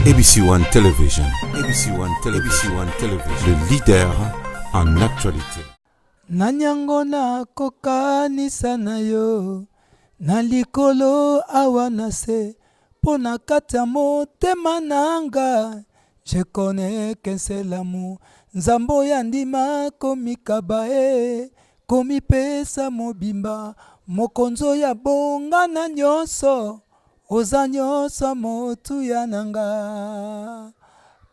ABC One Television, ABC One Television, ABC One Television, le leader en actualité. Nani yango nakokanisa na yo na likolo awa na se mpo na kati ya motema na nga je connais qu'un seul amour Nzambe oyo andima komikaba e komipesa mobimba mokonzi oyo abonga na nyonso Oza nionso motuya na nga.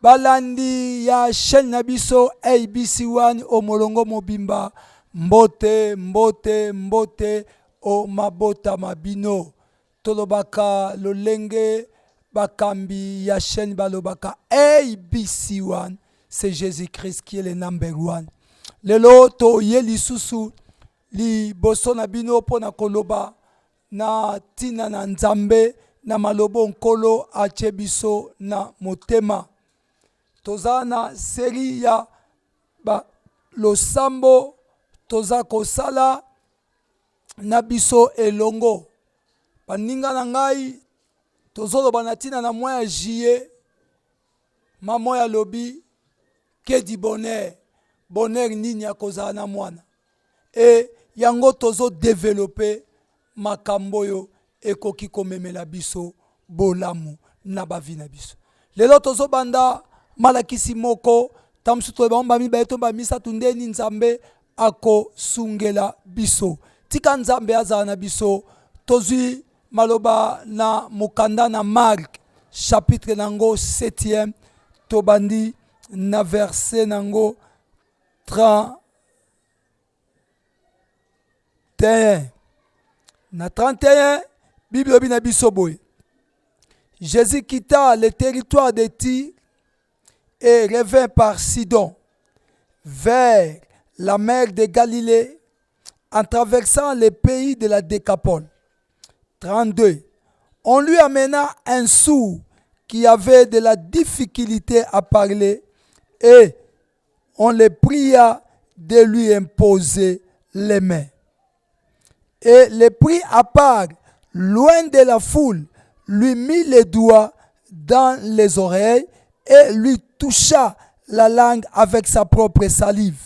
Balandi ya chaine na biso ABC One o molongo mobimba mbote mbote mbote o mabota ma bino. Tolobaka lolenge bakambi ya chaine balobaka ABC One c'est Jesus-Christ qui est le number one. Lelo toye lisusu liboso na bino mpo na koloba Na ntina na Nzambe, na maloba oyo Nkolo atie biso na motema. Toza na serie ya ba losambo toza kosala na biso elongo. Baninga na ngai, tozoloba na ntina na mois ya juillet. Mama oyo alobi que du bonheur, bonheur nini ya kozala na mwana? Et yango tozo developper makambo oyo ekoki komemela biso bolamu na ba vie na biso. Lelo tozo banda malakisi moko, tango mosusu toloba yango mbala mibale to mbala misato, nde nini Nzambe akosungela biso. Tika Nzambe azala na biso. Tozwi maloba na mokanda na Marc chapitre nango 7e, tobandi na verset nango 31. Na 31, Bible elobi na biso boye: Jésus quitta le territoire de Tyr et revint par Sidon vers la mer de Galilée en traversant le pays de la Décapole. 32. On lui amena un sourd qui avait de la difficulté à parler et on le pria de lui imposer les mains. Et le prit à part, loin de la foule, lui mit les doigts dans les oreilles et lui toucha la langue avec sa propre salive.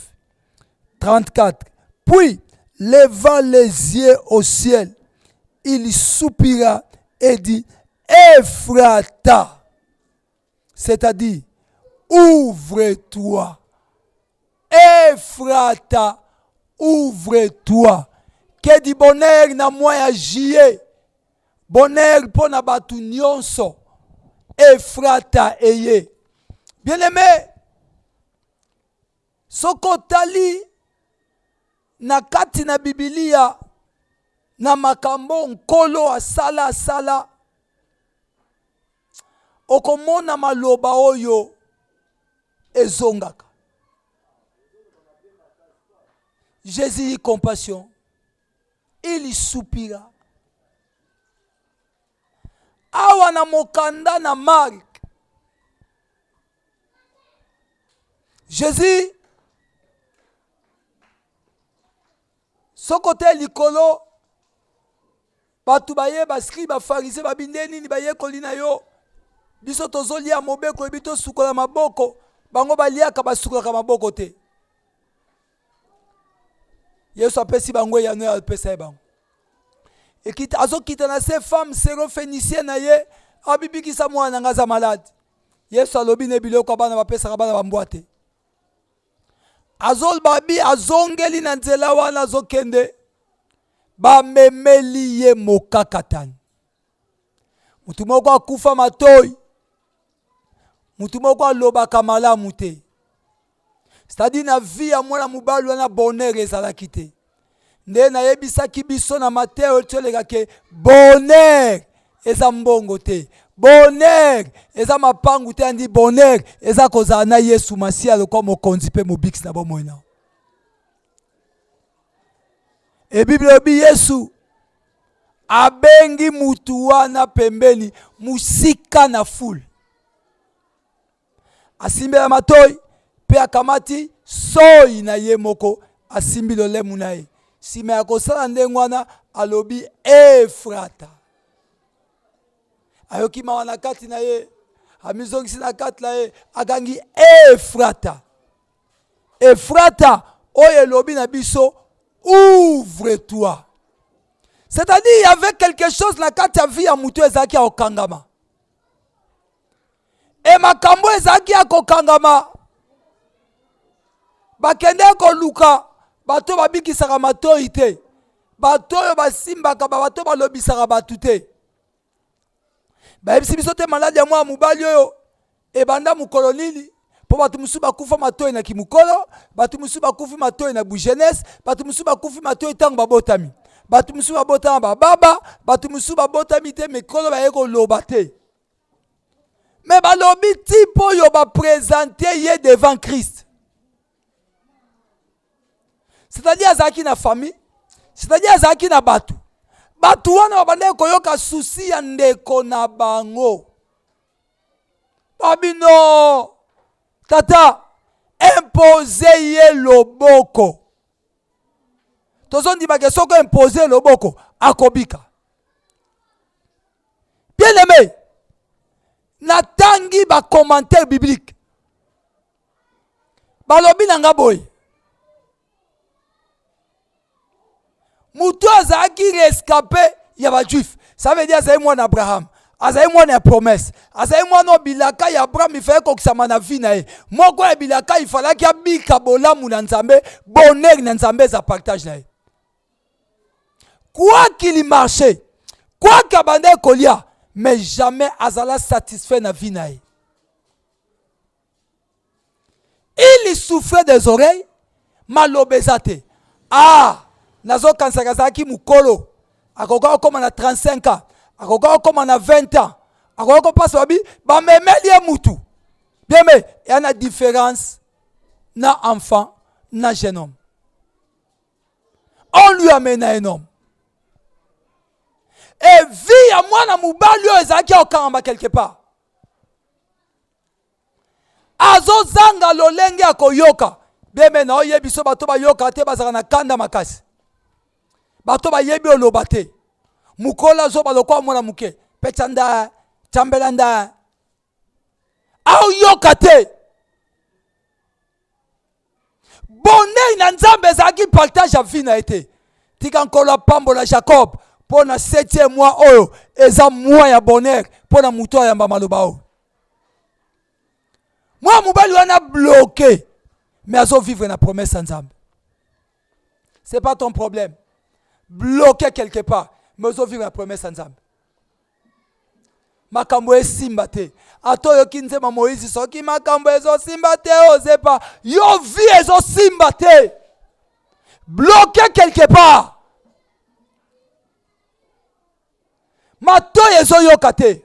34. Puis, leva les yeux au ciel, il soupira et dit, Ephrata, c'est-à-dire, ouvre-toi. Ephrata, ouvre-toi. Que du bonheur na mois ya juillet. Bonheur mpo na bato nyonso. Ephrata eye. Bien-aimé, soki otali na kati na Bibilia na makambo Nkolo asala asala, okomona maloba oyo ezongaka. Jésus eut compassion, il soupira. Awa na mokanda na Marc, Jésus soko te likolo bato baye baskri bafarise babi nde nini bayekoli na yo biso tozolia mobeko ebi tosukola maboko bango baliaka basukolaka maboko te yesu apesi bango eyano ya apesa ye bango ekita azokita na se femme serophénicien na ye abibikisa mwana na ngai aza malade Yesu alobi ne biloko ya bana bapesaka bana bambwa te. Azoloba bi azongeli na nzela wana azokende, bamemeli ye mokakatani. Motu moko akufa matoi, motu moko alobaka malamu te. C'est-à-dire na vie ya mwana mobali wana bonheur ezalaki te. Nde nayebisaki biso na mateya oyo toleka ke bonheur eza mbongo te, bonheur eza mapangu te, andi bonheur eza kozala na Yesu Masiya lokola mokonzi mpe mobikisi na bomoi na yo. E Bible elobi Yesu abengi mutu wana pembeni mosika na foule Asimbela matoi mpe akamati soyi na ye moko, asimbi lolemu na ye. Nsima ya kosala ndenge wana, alobi, Efrata. Ayoki mawa na kati na ye. Amizongisi na kati na ye, agangi Efrata. Efrata oyo elobi na biso ouvre-toi. C'est-à-dire il y avait quelque chose na kati ya vie ya moto ezalaki ya kokangama. E makambo ezalaki ya kokangama, bakendeki koluka bato babikisaka matoi te, bato oyo basimbaka, bato balobisaka bato te. Bayebisi biso te maladi ya mwana mobali oyo ebanda mokolo nini, mpo bato mosusu bakufa matoi na kimokolo, bato mosusu bakufi matoi na bujeunesse, bato mosusu bakufi matoi ntango babotami, bato mosusu babotama bababa, bato mosusu babotami te mikolo baye koloba te. Me balobi type oyo bapresente ye devant Christ, c'est-à-dire azalaki na famille, c'est-à-dire azalaki na bato, bato wana babandaki koyoka susi ya ndeko na bango. Babino tata impose ye loboko, tozondimaka soki impose loboko akobika. Bien aimé, natangi ba commentaire biblique, balobi na nga boye, moto azalaki rescapé ya bajuif, ça veut dire azali mwana Abraham, azali mwana ya promesse, azali mwana oyo bilaka ya Abraham ifalaki kokisama na vie na ye. Moko ya bilaka ifalaki abika bolamu na Nzambe, bonheur na Nzambe eza partage na ye. Quoi qu'il marchait, quoi qu'abandaki kolia, mais jamais azala satisfait na vie na ye. Il souffrait des oreilles, maloba eza te. Ah, nazokanisaka azalaki mokolo, akoka kokóma na 35 ans, akoka kokóma na 20 ans, akoka kopasa babi bamemeli ye mutu. Bien mais eya na différence na enfant na jeune homme. On lui amène un homme. Et vie ya mwana mobali oyo ezalaki ya kokangama quelque part, azozanga lolenge ya koyoka. Beme na oyebi so bato bayoka te, bazalaka na kanda makasi, bato bayebi oloba te, mokolo azoba lokola mwana moke, petsa nda tsambela nda, aoyoka te. Bonheur na Nzambe ezalaki partage ya vie na ye te. Tika Nkolo apambola Jacob mpo na 7e mois oyo eza mois ya bonheur mpo na moto ayamba maloba oyo. Mwa mobali wana bloqué, mais azo vivre na promesse ya Nzambe. C'est pas ton problème, bloqué quelque part, mais ozo vivre na promesse ya Nzambe. Makambo esimba te, ata oyoki nzembo Moïse, soki makambo ezosimba te, ozepa yo vie ezosimba te, bloqué quelque part, matoi ezoyoka te.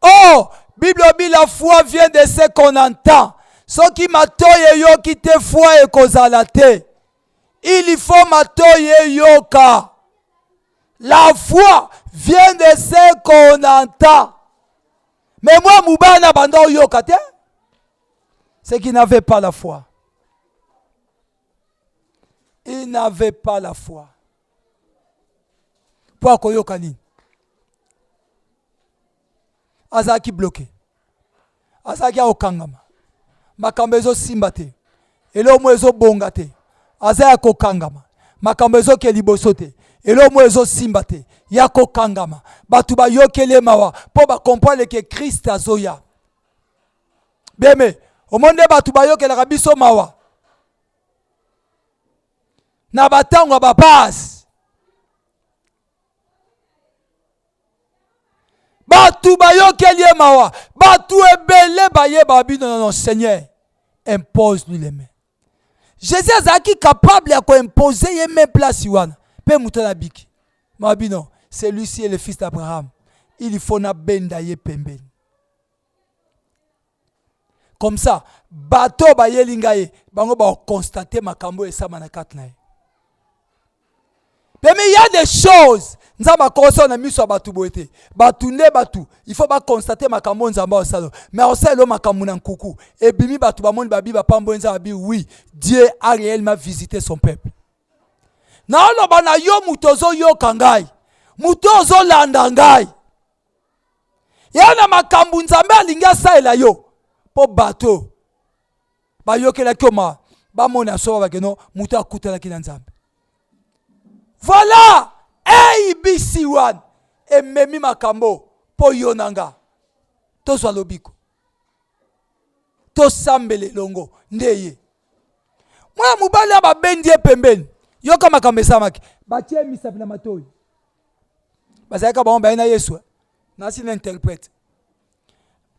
Oh, Bible obi la foi vient de ce qu'on entend. Soki matoi eyoki te, foi ekozala te. Il faut matoi eyoka. La foi vient de ce qu'on entend. Mais moi, mubana banda oyoka te, c'est qu'il n'avait pas la foi. Il n'avait pas la foi. Po akoyoka nini? Azalaki bloqué, azalaki akokangama, makambo ezosimba te, eloko moko ezobonga te, aza ya kokangama, makambo ezoke liboso te, eloko moko ezosimba te, ya kokangama. Bato bayokeli ye mawa mpo bakomprendre ke Christ azoya. Beme omoni nde bato bayokelaka biso mawa na batango ya bapasi. Bato bayokeli ye mawa, bato ebele bayeba bino non, Seigneur, impose lui les mains. Jésus azalaki capable ya koimpose ye main place wana mpe moto na biki mawa bino. Celui-ci est le fils d'Abraham, il faut nabenda ye pembeni comme ça bato bayeli ngai ye, bango bakonstate makambo esama na kati na ye. Mais il y a des choses Nzambe akosala na miso ya bato boye te. Bato nde bato il faut bakonstate makambo Nzambe akosala, mais akosala makambo na nkuku ebimi, bato bamoni babi bapambo Nzambe abi oui, Dieu a réellement visité son peuple. Naoloba na yo moto ozoyoka ngai, moto ozolanda ngai, Ya na makambo Nzambe alingi asalela yo mpo bato bayokelaki yo mawa, bamona solo bakeno moto akutanaki na Nzambe. Voilà ABC1 ememi makambo mpo yo na nga tozwa lobiko, tosambela elongo nde ye mwana mobali ya babendi ye pembeni. Yoka makambo esalamaki, batie misapi na matoi, bazalaki bango baye na Yesu nasi na interprète.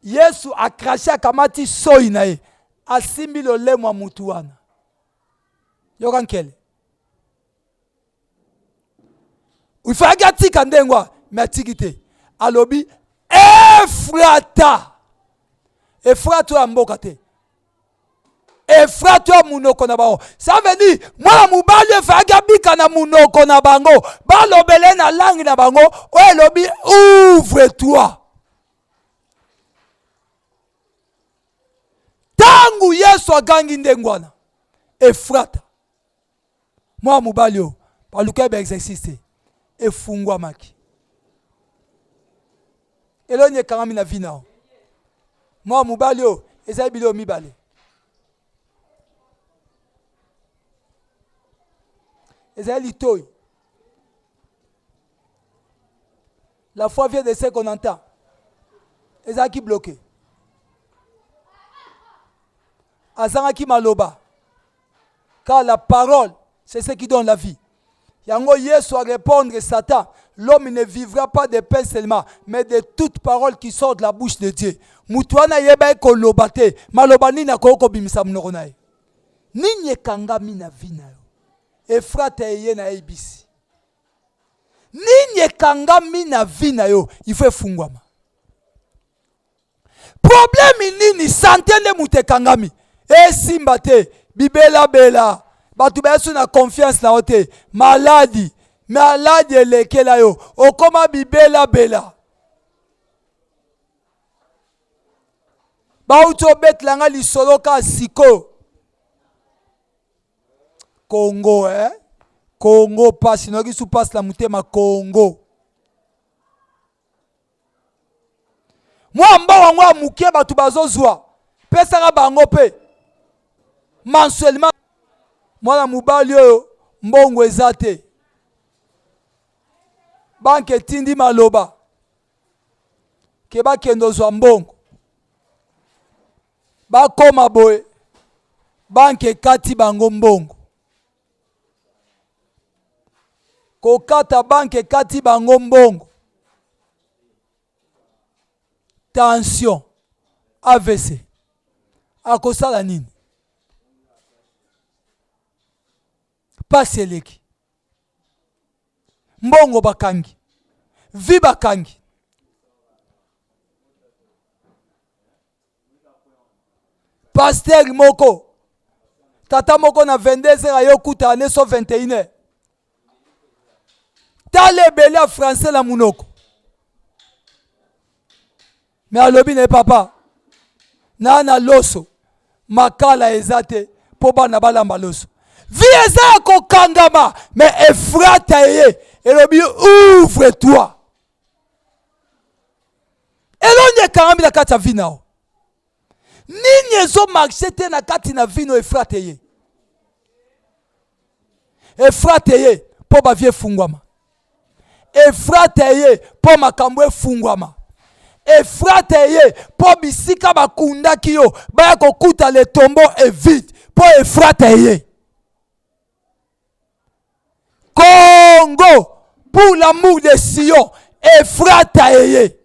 Yesu akrache, akamati soi na ye, asimbi lolemo ya mutu wana. Yoka nkele, ifalaki atika ndenge wana, me atiki te. Alobi Efrata. Efrata oyo ya mboka te, Efrata oyo ya monoko na bango. Ça veut dire mwana mobali efalaki abika na monoko na bango, balobele na langue na bango oyo elobi ouvre toi. Ntango Yesu agangi ndenge wana Efrata, mwana mobali oyo balukaki ba exercice te, efungwamaki. Eloni ekangami na vie na yo mwana mobali oyo, ezali biloko mibale. Ezali litoi. La foi vient de ce qu'on entend. Ezalaki bloqué, azangaki maloba, car la parole, c'est ce qui donne la vie. Yango Yesu a répondre Satan: l'homme ne vivra pas de pain seulement, mais de toute parole qui sort de la bouche de Dieu. Mutu wana ayebaki koloba te, maloba nini akoki kobimisa monoko na ye? Nini ekangami na vie na yo? Efrata eye na ABC. Nini ekangami na vie na yo? Il faut efungwama. Problème nini? Sante nde moto ekangami, esimba te, bibelabela, bato bayesu na confiance na yo te, maladi maladi elekela yo, okoma bibelabela. Bauti obetela nga lisolo ka sikoyo. Congo, eh? Congo pasi, noki su pasi na motema Congo. Mwa mbongo yango ya moke bato bazozwa, pesaka bango mpe mensuellement. Mwana mobali oyo mbongo eza te, banke etindi maloba ke bakende ozwa mbongo, bakoma boye banke ekati bango mbongo, kokata banke ekati bango mbongo, tension, AVC, akosala nini? Pasi eleki, mbongo bakangi, vi bakangi. Pasteur moko, tata moko na 22 heures aye okutana ne so 21 heures, tala ebele ya français na munoko, me alobi na ye: papa, na loso makala eza te mpo bana balamba loso. Vi eza ya kokangama, me Efrata eye elobi ouvre toi. Elongi ekangami na kati ya vi na yo, nini ezomarche te na kati na vino? Efrate ye, Efrate ye mpo bavie efungwama. Efrate ye mpo makambo efungwama. Efrate ye mpo bisika bakundaki yo baya kokuta le tombeau est vide, mpo Efrate ye. Congo, pour l'amour de Sion, Efrata eye.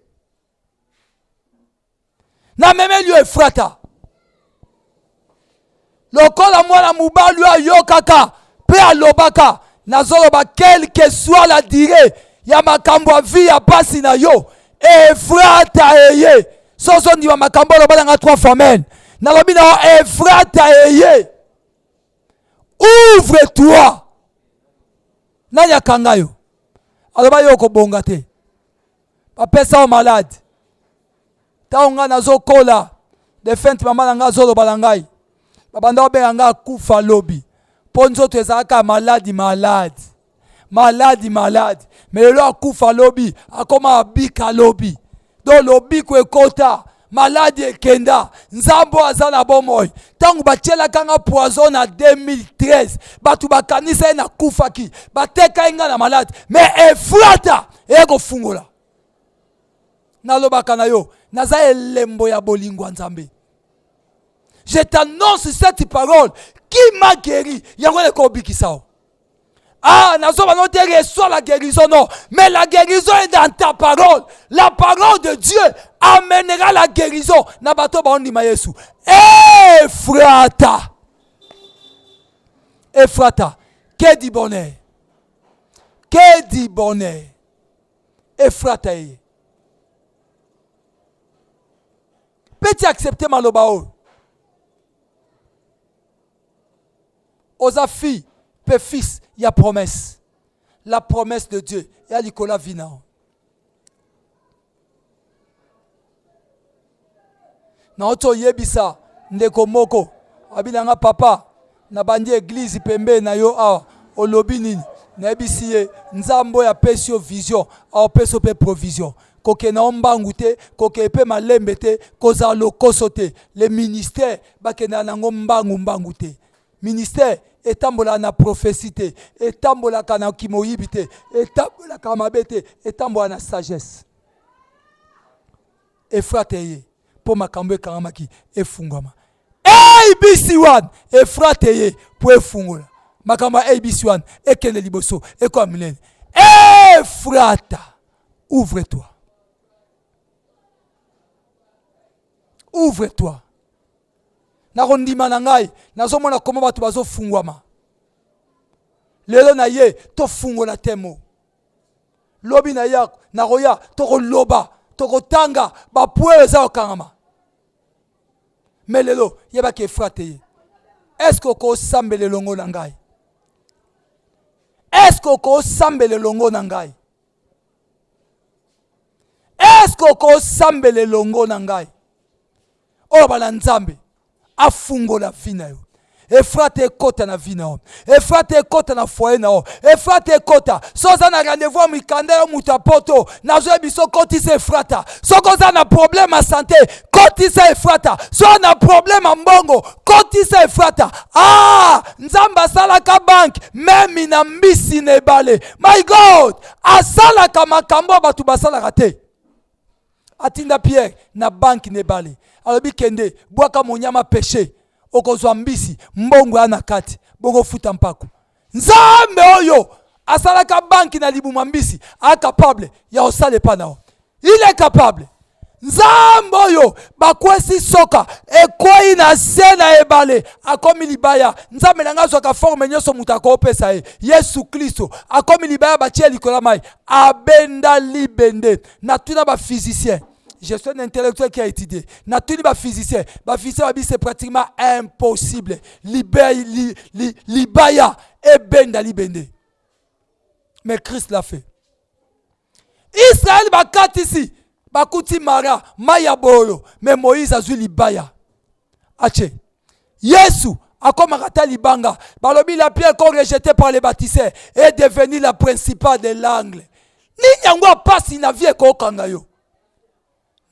Namemeli yo Efrata lokola mwana mobali oyo ayokaka mpe alobaka. Nazoloba, quelque soit la durée ya makambo ya vie ya pasi na yo, Efrata eye. So ozondima makambo, oloba nanga trois fois amen. Nalobi na yo, Efrata eye, ouvre toi. Nani akanga yo? Aloba yo okobonga te, bapesa yo malade. Ntango ngai nazokola, defunte mama na ngai azoloba na ngai, babanda kobenga ngai akufa lobi, mpo nzoto ezalaka maladi maladi maladi maladi. Me lelo akufa lobi akoma abika lobi. Donc lobiko ekota, maladi ekenda. Nzambe oyo aza na bomoi. Ntango batielaka nga poison na 2013, bato bakanisa ye nakufaki, bateka ye nga na maladi, mais Efrata eye kofungola. Nalobaka na yo, naza elembo ya bolingo ya Nzambe. Je t'annonce cette parole qui m'a guéri, yango ekobikisa yo. Ah, nazoba no te reçois la guérison, non. Mais la guérison est dans ta parole. La parole de Dieu amènera la guérison. Na bato baondima Yesu. Efrata. Efrata. Que du bonheur. Que du bonheur. Efrata ye. Peux-tu accepter maloba oyo? Oza fille pe fils ya promesse. La promesse de Dieu ya likolo ya vie na yo. Nauti oyebisa ndeko moko abi na nga, papa, nabandi eglise pembeni na yo awa, olobi nini? Nayebisi ye, Nzambe oyo apesi yo vision aopesi yo mpe provision. Kokende yo mbangu te, kokende mpe malembe te, kozala lokoso te. Le ministère bakendaka nango mbangu mbangu te. Ministère etambolaka na prophetie te, etambolaka na kimoyibi te, etambolaka mabe te, etambolaka na sagesse. Efrate ye mpo makambo ekangamaki efungwama. ABC1 Efrate ye mpo efungola makambo ya ABC1, ekende liboso, ekoma minene. Efrata, ouvre-toi, ouvre-toi. Nakondima na ngai, nazomona koma bato bazofungwama lelo. Na ye tofungola temo lobi na ya nakoya, tokoloba, tokotanga bapwe eza kokangama. Me lelo yebaki Efrate ye. Eske okosambela elongo na ngai? Eske okosambela elongo na ngai? Eske okosambela elongo na ngai? Oyo bana Nzambe afungola vie na yo. Efrate ekota na vie na yo, Efrate ekota na foyer na yo, Efrate ekota. So oza na rendez-vous ya mikanda yo moto ya poto, nazoyebi biso, kotisa Efrata. Soki oza na problème ya sante, kotisa Efrata. So na problème ya mbongo, kotisa Efrata. Ah, Nzambe asalaka banque meme na mbisi na ebale. My God asalaka makambo oyo bato basalaka te. Atinda Pierre na banque na ebale, alobi: kende bwaka monyama peshe, okozwa mbisi, mbongo ya na kati, bokofuta mpako. Nzambe oyo asalaka banque na libuma mbisi acapable ya kosala epa na yo. Il est capable. Nzambe oyo bakwesi soka ekwei na se na ebale, akomi libaya. Nzambe na ngai azwaka forme nyonso moto akopesa ye. Yesu Kristo akomi libaya, batie likolo ya mai, abenda libende. Natuna baphysicien, je suis un intellectuel qui a étudié. Natuni baphysicien, baphysicien babi c'est pratiquement impossible libaya, li, li, libaya ebenda libende, mais Christ l'a fait. Israël bakatisi, bakuti Mara, mai ya bolo, mais Moïse azwi libaya atie. Yesu akomaka ata libanga. Balobi: la pierre qu'on rejeté par les bâtisseurs est devenue la principale de l'angle. Nini yango apasi na vie ekokanga yo?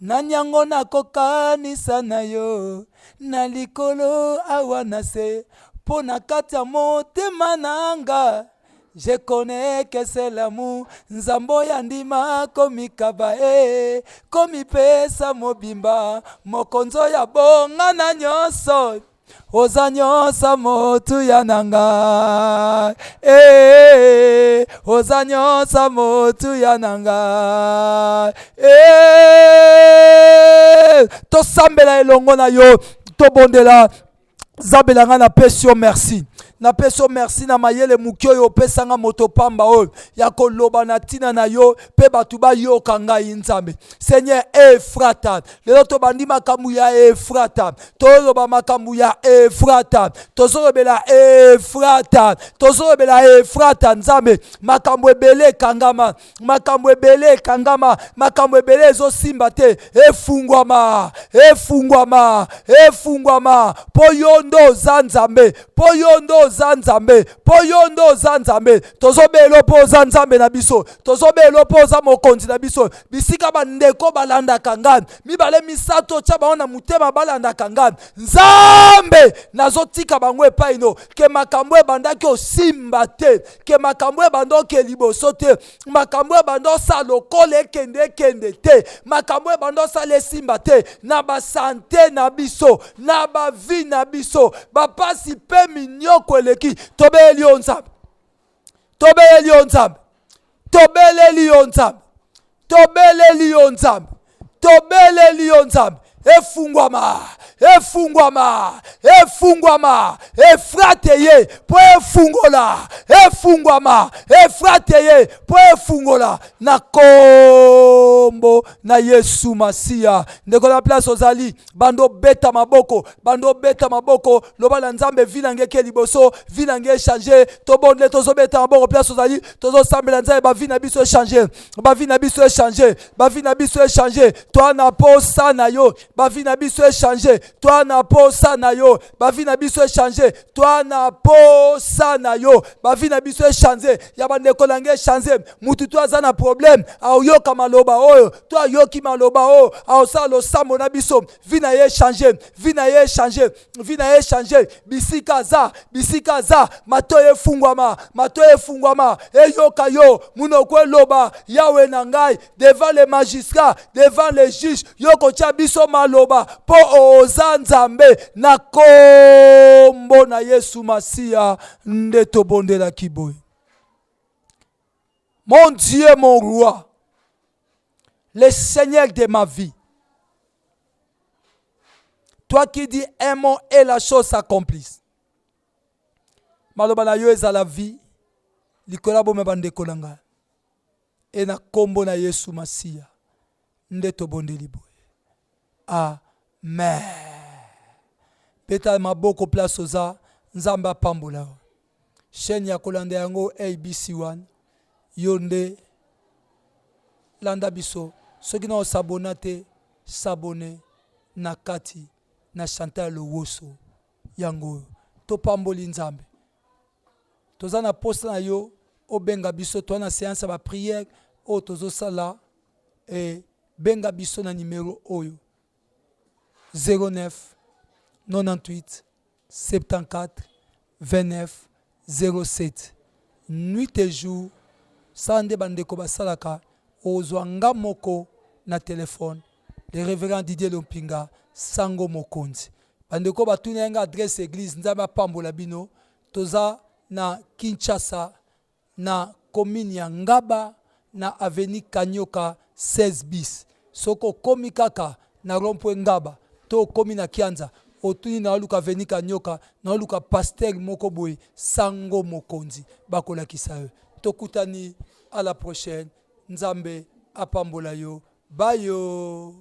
Nani yango nakokanisa na yo na likolo awa na se? Mpo na kati ya motema na nga, je connais que c'est l'amour. Nzambe oyo andima komikaba e komipesa mobimba, mokonzi oyo abonga na nyonso, oza nyonso motuya na ngai e, oza nyonso motuya na ngai e. Tosambela elongo na yo, tobondela. Nzambe na ngai, napesi yo merci, napesi yo merci na mayele moke oyo opesanga, moto pamba oyo, ya koloba na ntina na yo mpe bato bayoka ngai. Nzambe, Seigneur, Efrata, lelo tobandi makambo ya Efrata, toloba makambo ya Efrata, tozolobela Efrata, tozolobela Efrata. Nzambe, makambo ebele ekangama, makambo ebele ekangama, makambo ebele ezosimba te. Efungwama, efungwama, efungwama, mpo yo nde oza Nzambe, mpo yo nde oza Nzambe, mpo yo nde oza Nzambe. Tozobela mpo oza Nzambe na biso, tozobela mpo oza mokonzi na biso. Bisika bandeko balandaka ngai, mibale misato, otya bango na motema, balandaka ngai. Nzambe, nazotika bango epai no ke makambo ebandaki osimba te, ke makambo ebanda oke liboso te, makambo ebanda osala lokola ekende ekende te, makambo ebanda osala esimba te na basante na biso, na bavi na biso, bapasi mpe minyoko eleki. Tobeyeli yo Nzambe, tobeyeli yo Nzambe, tobeleli yo Nzambe, tobeleli yo Nzambe, tobeleli yo Nzambe. Efungwama, efungwama, efungwama, efrate ye mpo efungola, efungwama, efrate ye mpo efungola na kombo na Yesu Masiya. Ndeko na place ozali, bando obeta maboko, bando obeta maboko, loba na Nzambe, vi na nge eke liboso, vi na nge echange. Tobonde, tozobeta maboko place ozali, tozosambela Nzambe, bavi na biso echange, bavi na biso echange, bavi na biso echange. Toa na posa na yo, bavi na biso echange, toa na posa na yo, bavi na biso echange, toa na posa na yo, bavi na biso echange, ya bandeko na nge echange. Mutu to aza na problème aoyoka maloba oyo, to ayoki maloba oyo, aosala losambo na biso, vi na ye echange, vi na ye echange, vi na ye echange. Bisika aza, bisika aza, matoi efungwama, matoi efungwama, eyoka yo, munoko eloba, Yawe na ngai, devant les magistrats, devant les juges, yo kotia biso maloba mpo oza Nzambe. Na kombo na Yesu Masiya nde tobondelaki boye. Mon Dieu, mon roi, le Seigneur de ma vie, toi qui dis un mot et la chose s'accomplisse. Maloba na yo ezala vie likolo ya bomoi bandeko na ngai, e na nkombo na Yesu Masiya nde tobondeli boye, amen. Beta maboko place oza, Nzambe apambola yo. Chaîne ya kolanda yango ABC1, yo nde landa biso. Soki na osabona te, s'abonner na kati na Chantal Lowoso. Yango oyo topamboli Nzambe. Toza na posa na yo obenga biso, toza na séance ya ba prière oyo tozosala. E benga biso na numero oyo 09 98 74 29 07, nuit et jour. Sala nde bandeko basalaka, ozwa nga moko na telefone, le révérend Didier Lompinga, sango mokonzi. Bandeko batuna nga adresse église, Nzambe apambola bino. Toza na Kinshasa, na commune ya Ngaba, na avenue Kanyoka 16 bis. Soki okomi kaka na rond-point Ngaba to okomi na Kianza, otuni na oluka avenue Kanyoka, na oluka pasteur moko boye, sango mokonzi, bakolakisa yo. Tokutani à la prochaine, Nzambe apambola yo. Bayo.